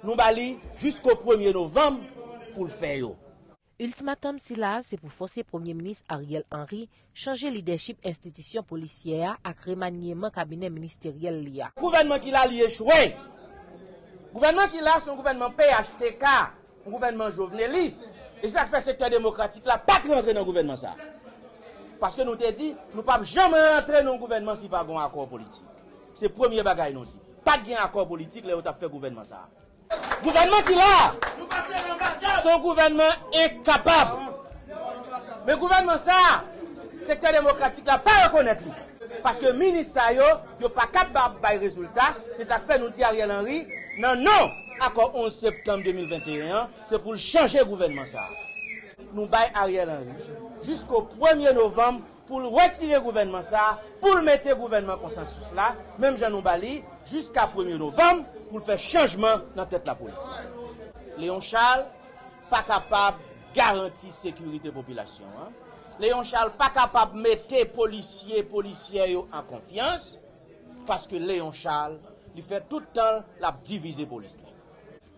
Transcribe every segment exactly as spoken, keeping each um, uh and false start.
Nou ba li jisko premye novanm pou l fè yo. Iltimatòm sila a se pou fòse Premye Minis Ariel Henry chanje lidèchip enstitisyon polisyè a ak remaniman kabinè ministeryèl li a. Gouvènman ki la, li echwe. Gouvènman ki la, se yon gouvènman P H T K, yon gouvènman jovnelis. E se sa k fè sektè demokratik la pa t rantre nan gouvènman sa a. Paske nou te di, nou p ap janm rantre nan yon gouvènman si pa gen yon akò politik. Se premye bagay nou di. Pa t gen akò politik lè yo t ap fè gouvènman sa a. Gouvènman ki la a, se yon gouvènman enkapab. Men gouvènman sa a, sektè demokratik la pa rekonèt li. Paske minis sa yo, yo pa kapab bay rezilta. Se sa k fè nou di Ariel Henry, nan non akò onz septanm de mil venteyen an, se pou l chanje gouvènman sa a. Nou bay Ariel Henry jisko premye novanm pou l retire gouvènman sa a, pou l mete gouvènman konsansis la, menm jan nou ba li, jiska premye novanm, pou l fè chanjman nan tèt lapolis la. Léon Charles pa kapab garanti sekirite popilasyon an. Léon Charles pa kapab mete polisye, polisyè yo an konfyans, paske Léon Charles, li fè tout tan l ap divize polis la.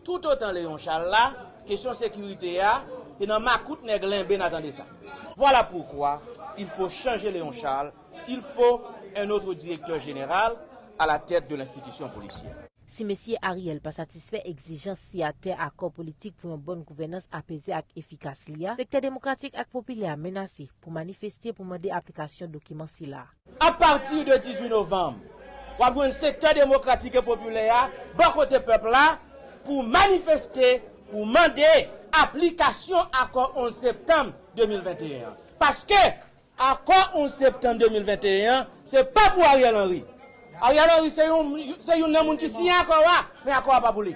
Toutotan Léon Charles la, kesyon sekirite a, se nan makout nèg Lenbe n a tande sa. Voilà pourquoi il faut changer Léon Charles, il faut un autre directeur général à la tête de l'institution policière. Si mesye Ariel pa satisfè egzijans siyatè akò politik pou yon bòn gouvènans apeze ak efikas li a, sektè demokratik ak popilè a menase pou manifeste pou mande aplikasyon dokiman sila. Apati de dizuit novanm, w ap jwenn sektè demokratik e popilè a bò kote pèp la pou manifeste, pou mande aplikasyon akò onz septanm de mil venteyen an. Paske akò onz septanm de mil venteyen an, se pa pou Ariel Henry. Ariel Henry se youn, se youn nan moun ki siyen akò a, men akò a pa pou li.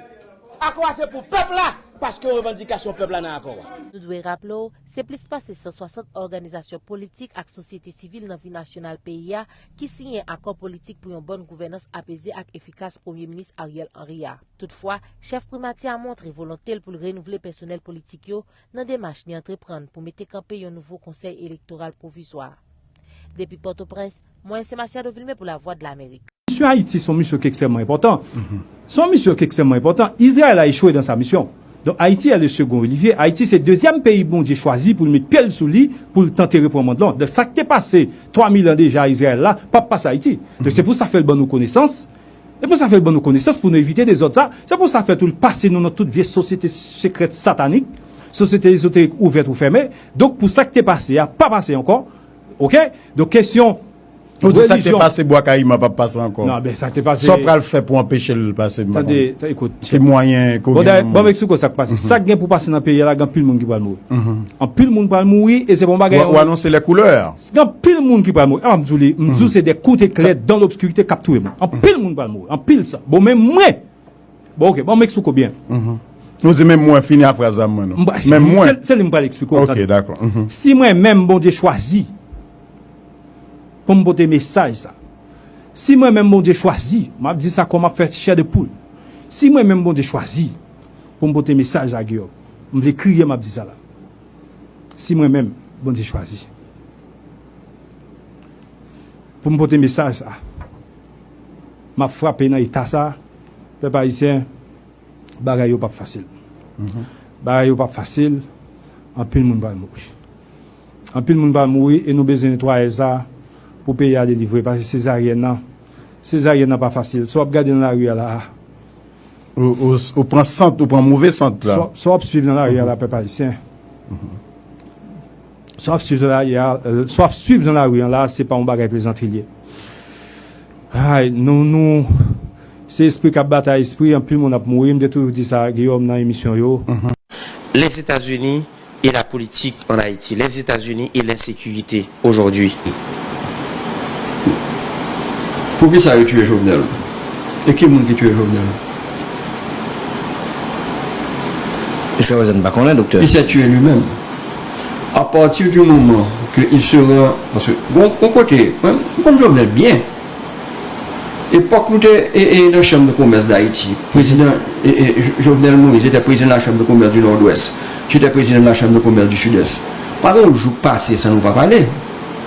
Akò a se pou pèp la, paske revandikasyon pèp la nan akò a. Nou dwe raple w, se plis pase san swasant òganizasyon politik ak sosyete sivil nan vi nasyonal peyi a ki siyen akò politik pou yon bòn gouvènans apeze ak efikas Premye Minis Ariel Henry a. Toutfwa, chèf primati a montre volonte l pou l renouvle pèsonèl politik yo nan demach li antreprann pou mete kanpe yon nouvo konsèy elektoral pwovizwa. Depi Pòtoprens, mwen se Masiado Vilmé pou Lavwadlamerik. Misyon Ayiti se yon misyon ki ekstrèmman enpòtan. Se yon misyon ki ekstrèmman enpòtan. Izrayèl a echwe dans sa mission. Donk Ayiti est le second Olivier. Ayiti se dezyèm peyi Bondye chwazi pou l met pye l sou li, pou l tante reprann mond lan. Donk sa k te pase twa mil an deja Izrayèl la, p ap pase Ayiti. Donk se pou sa fè l ban nou konesans. E pou sa fè l ban nou konesans pou nou evite dezòd sa. Se pou sa fè tou l pase nou nan tout vye sosyete sekrèt satanik, sosyete ezoterik ouvèt ou fèmen. Donk pou sa k te pase a pa pase ankò. Oke? Donk kesyon Ou di sa k te pase Bwa Kayiman p ap pase ankò. Non, ben sa k te pase. Sa w pral fè pou anpeche l pase m pa konnen. Tande, ekout. Ki mwayen ke w gen pou. Bon, ban m eksplike w sa k pase. Sa k gen pou pase nan peyi a la, gen anpil moun ki pral mouri. Anpil moun pral mouri e se pa yon bagay. Ou anonse lè koulè. Gen anpil moun ki pral mouri. An m di w li, m di w se de kout eklè dan lobskirite k ap touye moun. Anpil moun pral mouri. Anpil san. Bon, men mwen, Bon, ok, bon, m eksplike w byen. Nou di menm mwen, fini a fraz la mwen non. Menm mwen. Se li m pral eksplike w. Ok, dakò. Si mwen menm Bondye chwazi pou m pote mesaj sa, si mwen menm Bondye chwazi, m ap di sa kòm ap fè chè de poul, si mwen menm Bondye chwazi pou m pote mesaj la, Guillaume, m vle kriye m ap di sa la. Si mwen menm Bondye chwazi pou m pote mesaj sa, m ap frape nan eta sa, pèp ayisyen, bagay yo p ap fasil. Bagay yo p ap fasil, anpil moun pral mouri. Anpil moun pral mouri e nou bezwen netwayaj sa pou peyi a delivre, paske sezaryèn nan, sezaryèn nan pa fasil. Sa w ap gade nan lari a la a, Ou pran sant, ou pran move sant la. Sa w ap swiv nan lari a la, pèp ayisyen. Sa w ap swiv nan lari a, sa w ap swiv nan lari an la, se pa yon bagay plezantri l ye. Ay, nou, nou, se espri k ap batay espri, anpil moun ap mouri, m te toujou di sa, Guillaume, nan emisyon yo. Lèzetazini et la politique en Haïti, les États-Unis et l'insécurité aujourd'hui. Poukisa yo tiye Jovenel? E ki moun ki tiye Jovenel? Jiska prezan nou pa konnen, doktè. Il s'est tué lui-même. À partir du moment que il sera, paske gon kote, mwen m konn Jovenel byen. Epòk nou te e, e, nan Chambre de Commerce d'Haïti, prezidan e, e, Jovenel Moïse était président de la Chambre de Commerce du Nord-Ouest, j'étais président de la Chambre de Commerce du Sud-Est. Pa gen yon jou k pase san nou pa pale.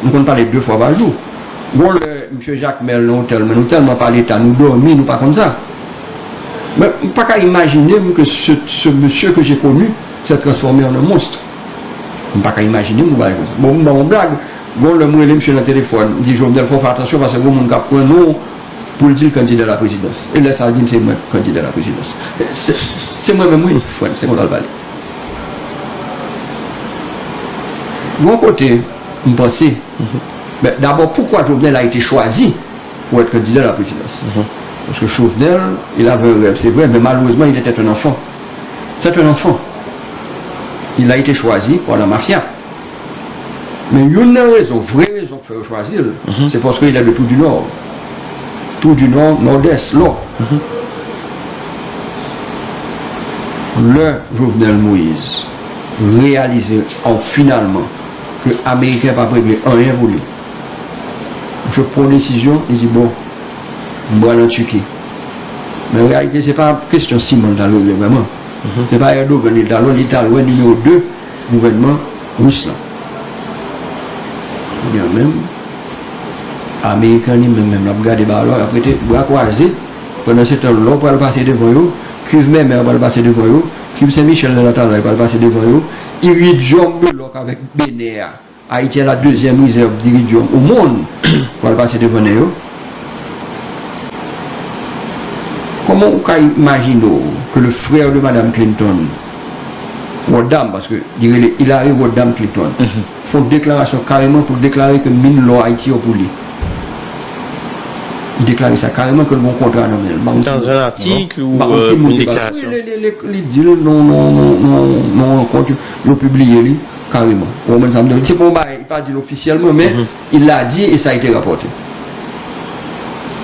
Nou konn pale de fwa pa jou. Gon lè, msye Jakmèl nan otèl mwen, nou tèlman pale ta, nou dòmi, nou pa konn sa. Mwen, m pa ka imajine m ke ce, ce monsieur que j'ai connu s'est transformé en un monstre. M pa ka imajine m yon bagay konsa. Bon, m ba w yon blag. Gon lè m rele misye nan telefòn, m di Jovenel, fò w fè atansyon paske gon moun k ap pran non w pou l di l kandida laprezidans. E lè sa a, l di m se mwen k kandida laprezidans. Se, se mwen menm, wi, frè m, se konsa l pale. Gon kote, m panse, ben, d'abord, pourquoi Jovenel a été choisi pour être candidat à la présidence? Parce que Jovenel, il avait un rêve, c'est vrai, mais malheureusement, il était un enfant. C'est un enfant. Il a été choisi par la mafia. Men youn nan rezon, vrè rezon k fè yo chwazi l, se paske il est de Trou du Nord. Trou du Nord, Nòdès, lò. Lè Jovenel Moïse reyalize an finalman ke Ameriken p ap regle anyen pou li, misye pran yon desizyon, li di, bon, m pral an Tiki. Men an reyalite, se pa kesyon siman l t al regle vrèman. Se pa Erdogan li t al wè, li t al wè nimewo de gouvènman ris lan. Kounye a menm, Ameriken li menm, menm, l ap gade bagay la, l ap rete bra kwaze. Pandan se tan, lò pral pase devan yo, kiv Mèmè pral pase devan yo, kiv Sen Michèl nan Latalay pral pase devan yo, iridyòm de lòk avèk Benè a. Ayiti a la dezyèm rizèv diridyòm o monn pral pase devan nen yo. Kòman ou ka imajine w ke le frère de Madame Clinton, Rodham, paske li rele Hillary Rodham Clinton, fè yon deklarasyon kareman pou deklare ke min lò Ayiti yo pou li? Li deklare sa kareman ke l gen yon kontra nan men l. M pa konn ki moun, m pa konn ki moun ki pale. Dans un article ou, euh, une déclaration? Wi, li, li, li, li di l nan, nan, nan, nan, nan yon rankont yo, yo pibliye li. Kareman. Ou konprann sa m di w? Se pa yon bagay, li pa di l ofisyèlman, men il l'a dit et ça a été rapporté.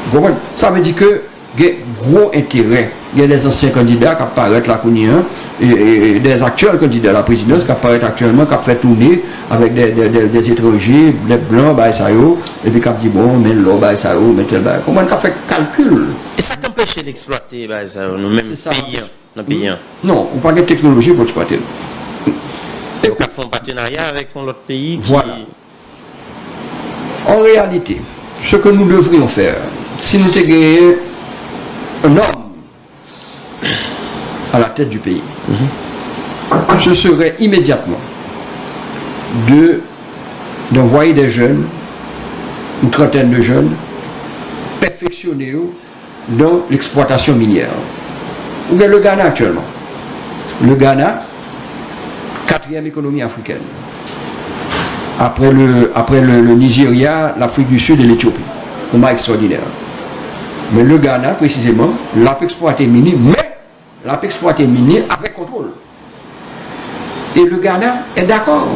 Ou konprann? Sa vle di ke gen gwo enterè. Gen dè zansyen kandida k ap parèt la kounye a, e, e, e dè aktyèl kandida la prezidans k ap parèt aktyèlman, k ap fè toune avèk dè, dè, dè, dè etranje, dè blan, bagay sa yo, epi k ap di, bon, men lò, bagay sa yo, men tèl bagay. Ou konprann? K ap fè kalkil. E sa k anpeche n eksplwate bagay sa yo, nou menm, peyi an? Nan peyi an? Non, ou pa gen teknoloji pou eksplwate l. Yo ka fè yon patenarya avèk yon lòt peyi ki... Voilà. En réalité, ce que nous devrions faire, si nou te genyen un homme à la tête du pays, ce serait immédiatement de, d'envoyer des jeunes, une trentaine de jeunes, pèfeksyone yo, dans l'exploitation minière. Ou gen le Ghana actuellement. Le Ghana, quatrième économie africaine. Après le, après le, le Nigeria, l'Afrique du Sud et l'Éthiopie. Kòman ekstraòdinè. Men le Ghana, presizeman, l ap eksplwate min li, men l ap eksplwate min li avèk kontwòl. Et le Ghana est d'accord.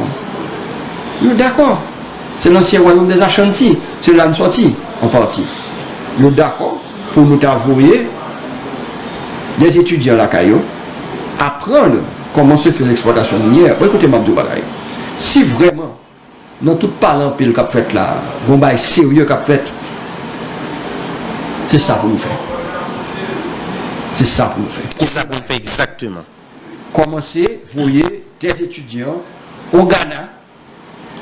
Yo dakò. Se lansyen wayòm dè Ashanti, se la n sòti, an pati. Yo dakò pou nou ta voye dè etidyan lakay yo, aprann kòman se fè lèksplwatasyon minyè. Bon, ekoute, m ap di w bagay. Si vrèman, nan tout pale anpil k ap fèt la, gon bagay serye k ap fèt, se sa pou nou fè. Se sa pou nou fè. Kisa pou nou fè egzakteman? Kòmanse voye dè etidyan o Ghana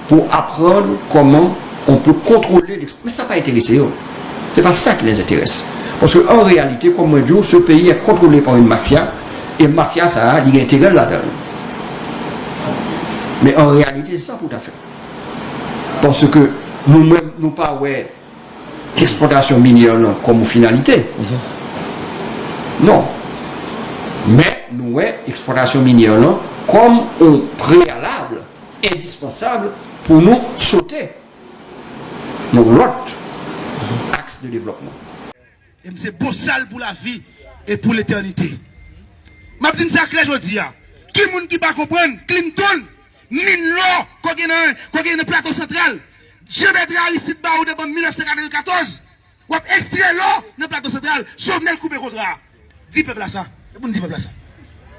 pou aprann kòman on pe kontwole lèks-, men sa pa enterese yo. Se pa sa ki les intéresse. Paske an reyalite, kòm mwen di w, ce pays est contrôlé par une mafia, e mafya sa a, li gen enterè l ladan l. Men an reyalite, se sa pou w ta fè. Paske nou menm, nou pa wè eksplwatasyon minyè lan kòm yon finalite. Non. Men nou wè eksplwatasyon minyè lan kòm yon preyalab endispansab pou nou sote nan yon lòt aks de devlòpman. E m se bosal pou lavi e pou letènite. M ap di n sa klè jodi a. Ki moun ki pa konprann Clinton, min lò, koke nan, koke nan Plato Santral, Jean Bertrand Aristide ba ou depi mil nèf san katreven katòz, w ap ekstrè lò nan Plato Santral, Jovenel koupe kontra a. Di pèp la sa. E pou n di pèp la sa.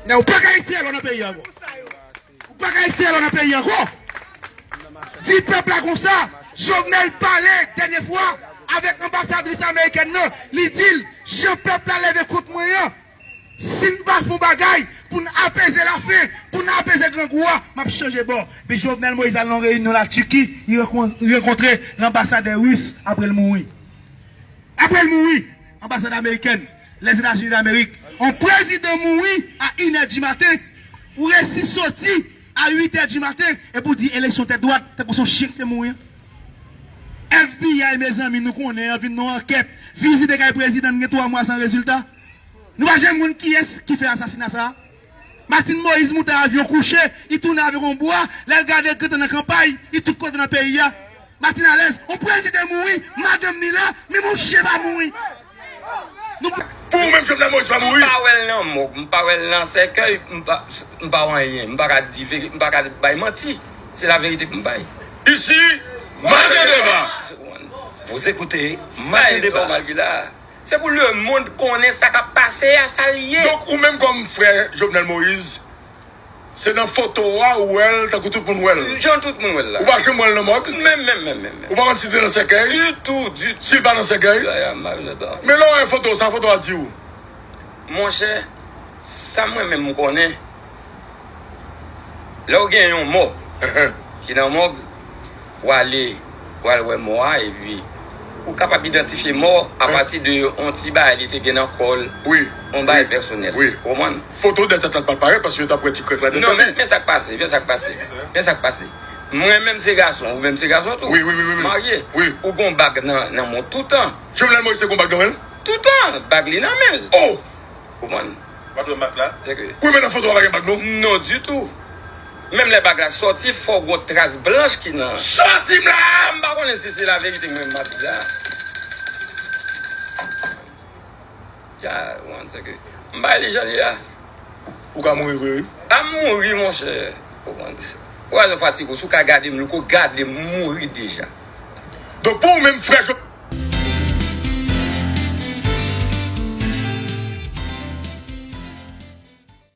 Men ou pa ka ekstrè lò nan peyi a ankò. Ou pa ka ekstrè lò nan peyi a ankò. Di pèp la konsa, Jovenel pale dènye fwa avèk anbasadris amerikèn nan, li di l, jan pèp la leve kont mwen an, si n pa fè yon bagay pou n apeze lafen, pou n apeze grangou a, m ap chanje bò. Epi Jovenel Moïse al nan yon reyinyon la Tiki, li rankon-, rankontre lanbasadè ris apre l mouri. Apre l mouri, anbasadè amerikèn, Lèzetazini Damerik. Yon prezidan mouri a inè di maten, ou resi soti a uitè di maten, epi w di eleksyon tèt dwat, tankou se yon chen ki te mouri. F B I, mezanmi, nou konnen, an vin nan ankèt, vizite kay prezidan, n gen twa mwa san rezilta. Nou pa janm konn kiyès ki fè asasina sa a. Martine Moïse moute avyon kouche, li tounen avèk yon bwa, lè l gade l gentan nan kanpay, li tout kote nan peyi a. Martine alèz, yon prezidan mouri, madanm li la, men mouche pa mouri. Nou Pou ou menm Jovenel Moïse pa mouri? M pa wè l nan mòg, m pa wè l nan sèkèy, m pa, m pa wè anyen, m pa ka di veri, m pa ka bay manti. Se laverite pou m bay. Isi, Maten Deba! Vous écoutez Maten Deba. Se pou lemonn konnen sa k ap pase a, sa l ye. Donk, ou menm kòm frè Jovenel Moïse, se nan foto a ou wè l tankou tout moun wè l? Jan tout moun wè l la. Ou pa janm wè l nan mòg? Menm, menm, menm, menm. Ou pa konn si l te nan sèkèy? Ditou, ditou. Si l pa nan sèkèy? Men lè w wè foto, sa foto a di w? Monchè, sa mwen menm m konnen, lè w gen yon mò ki nan mòg, w ale, w al wè mò a, epi ou kapab idantifye mò a apati de yon ti bagay li te gen nan kò l, yon bagay pèsonèl. Ou konprann? Foto dèyè tèt la t pral parèt paske yo t ap wè ti krèk la dèyè tèt li. Non, men, men sa k pase, men sa k pase, men sa k pase. Mwen menm se gason, ou menm se gason tou. Wi, wi, wi, wi. Marye. Wi. Ou gon bag nan, nan men w toutan. Jovenel Moïse te gon bag nan men l? Toutan, bag li nan men l. Oh! Konprann? Bag nan bak la? Wi, men nan foto a pa gen bag non. Non, ditou. Menm lè bag la sòti, fò w gon tras blanch ki nan. Sòti m la! M pa konnen si se laverite mwen m ap di la. Ya, ou konprann, se ke m bay li jan li la. Ou ka mouri vre wi. A mouri, monchè. Ou konprann? Ou wè lè fatige w, si w ka gade m, louko, gade m, m mouri deja. Donk, pou ou menm, frè Jovenel.